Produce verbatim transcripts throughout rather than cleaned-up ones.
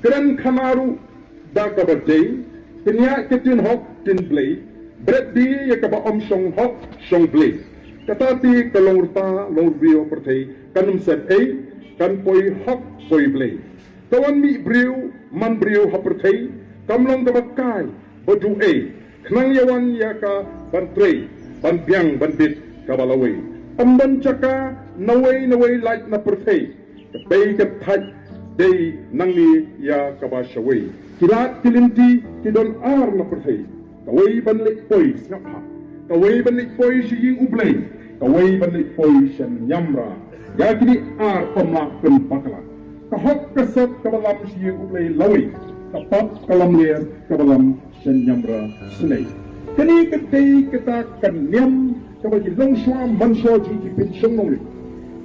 Kren khana ruh da kaba dei, pynïaid ka ktien hok ktien Blei, bret die ïa kaba ym shong hok shong Blei. Kata te ka long rta long briew ha pyrthei kan ym set ei, kan poi hok poi Blei. Ka wan mih briew man briew ha pyrthei kam long kaba kai ba duh ei, khnang ïa wan ïa ka ban trei, ban biang ban bit kaba lawei. Ym don jaka nawei nawei lait na pyrthei. Ka bei ka thait dei nangne ïa kaba shawei. Ki lad ki lynti ki don ar na pyrthei. Kawei ban leit poi, sngap ha. Kawei ban leit poi sha ïing U Blei. Kawei ban leit poi sha niamra. Ïa kine ar ym lah pynbakla. Ka hok ka sot kaba lam sha ïing U Blei lawei. Ka pap ka lamler kaba lam sha niamra shlei. Kane ka dei kata ka niam kaba ki longshuwa manshuwa jong ki pynshong nongrim.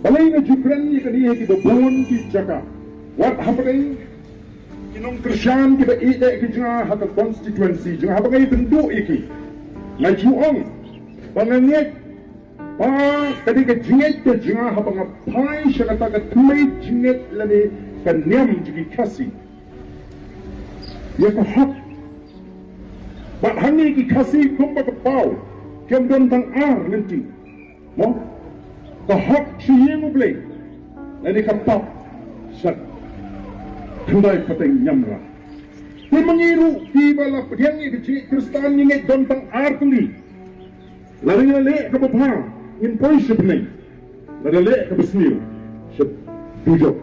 Balei nga ju kren ïa kane ha kiba bun ki jaka. Wat hapdeng ki nongkyrshan kiba ïeit ki jong nga ha ka constituency jong nga, haba nga ïakynduh ïa ki, nga ju ong ba nga ngeit ba ka dei ka jingngeit ka jong nga haba nga phai sha kata ka tynrai jingngeit lane ka niam jong ki Khasi ïa ka hok. Bad hangne ki Khasi kumba ka paw, kim don tang ar lynti. Mo? Ka hok sha ïing U Blei lane ka pap sha khyndai pateng niamra. Te ma ngi ruh kiba la pdiang ïa ka jingngeit Khristan ngi ngeit don tang ar tylli. Lada ngi la leh kaba bha ngin poi sha bneng. Lada leh kaba sniew sha dujok.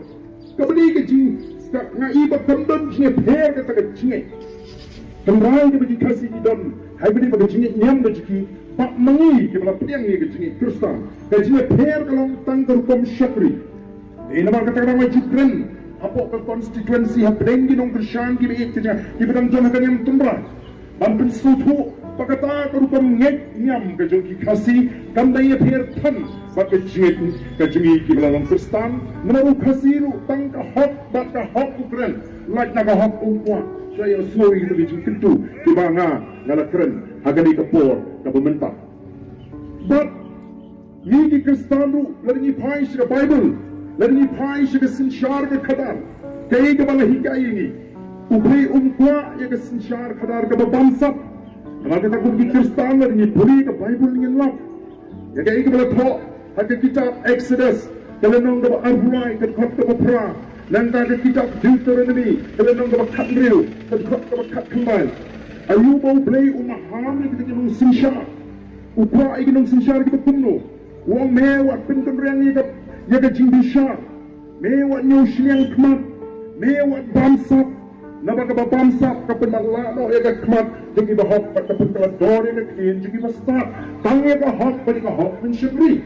Kaba dei ka jing, ka, nga i ba kam don jingïapher kata ka jingngeit. Tynrai kaba ki Khasi ki don ha kaba dei ba ka jingngeit niam ka jong ki bad ma ngi kiba la pdiang ïa ka jingngeit Khristan. Ka jingïapher ka long tang ka rukom shakri. Te namar kata ka daw nga ju kren hapoh ka constituency hapdeng ki nongkyrshan kiba ïeit ka jong nga kiba dang don ha ka niam tynrai. Ban pynsngewthuh ba kata ka rukom ngeit niam ka jong ki Khasi kam dei ïapher than bad ka jingngeit ka jong ngi kiba la long Khristan. Namar u Khasi ruh tang ka hok bad ka hok u kren. Lait na ka hok um kwah sha ïa sngewthuh ïa ka jingkyntu kiba nga nga la kren ha kane ka por kaba mynta. Bad ngi ki Khristan ruh, lada ngi phai sha ka Baibl, lada ngi phai sha ka synshar ka khadar, kaei kaba la hikai ïa ngi? U Blei um kwah ïa ka synshar khadar kaba bamsap. Namar kata kum ki Khristan lada ngi pule ka Baibl ngin lap ïa kaei kaba la thoh ha ka kitab Exodus, ka lynnong kaba arphew lai, ka dkhot kaba phra, nangta ka kitab Deuteronomy, ka lynnong kaba khathynriew, ka dkhot kaba khatkhyndai. Aïu ba U Blei u maham ïa kita ki nongsynshar? U kwah ïa ki nongsynshar kiba kumno? U ong, me wat pynkynriang ïa ka, ïa ka jingbishar. Me wat ñiew shiliang khmat. Me wat bamsap. Naba kaba bamsap ka pynmatlah noh ïa ka khmat jong kiba hok bad ka pynkylla dor ïa ka ktien jong kiba stad. Tang ïa ka hok bad ïa ka hok pynshakri.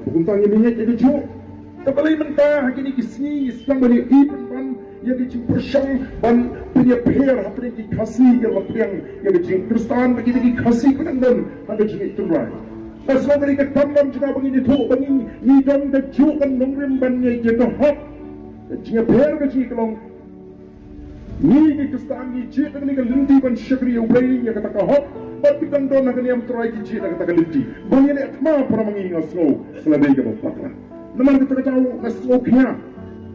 Kumta ngin ïeit ïa ka juh. Te balei mynta ha kine ki sngi ngi sdang ban ïohi pynban ïa ka jingpyrshang ban pynïapher hapdeng ki Khasi kiba la pdiang ïa ka jingkhristan bad kita ki Khasi kiba dang don ha ka jingngeit tynrai. Nga sngew ka dei ka kam jong nga ba ngin ïathuh ba ngi, ngi don kajuh ka nongrim ban ngeit ïa ka hok. Ka jingïapher ka jong ngi ka long ngi ki Khristan ngi jied na kane ka lynti ban shakri ïa U Blei ïa kata ka hok, bad ki dang don ha ka niam tynrai ki jied na kata ka lynti. Ba ngi leh thma para ma ngi, nga sngew ka la dei kaba bakla. Namar kata ka daw nga sngewkhia,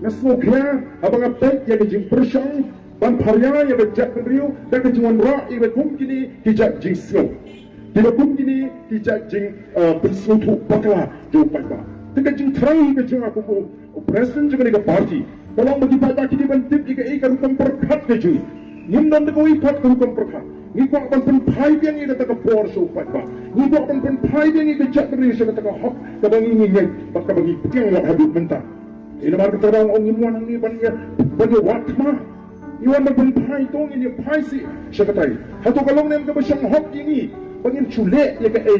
nga sngewkhia haba nga peit ïa ka jingpyrshang ban pharia ïa ka jaitbynriew da ka jingwanrah ïa ka kum kine ki jait jingsngew. Ki la kum kine ki jait jing, eh, pynsngewthuh bakla jong u paidbah. Te ka jingthrang ka jong nga kum u president jong kane ka party ka long ba ki paidbah ki dei ban tip ïa kaei ka rukom pyrkhat ka jong ngi. Ngim don da kawei pat ka rukom pyrkhat. Ngi kwah ban pynphai biang ïa kata ka por sha u paidbah. Ngi kwah ban pynphai biang ïa ka jaitbynriew sha kata ka hok kaba ngi, ngi ngeit bad kaba ngi pdiang noh haduh mynta. Ïa namar kata nga ong ngim wan hangne ban ïa, ban ïa wad thma. Ngi wan ban pynphai, to ngin ïa phai sih sha katai. Hato ka long ne em kaba shong hok ïa ngi ba ngin shu leh ïa kaei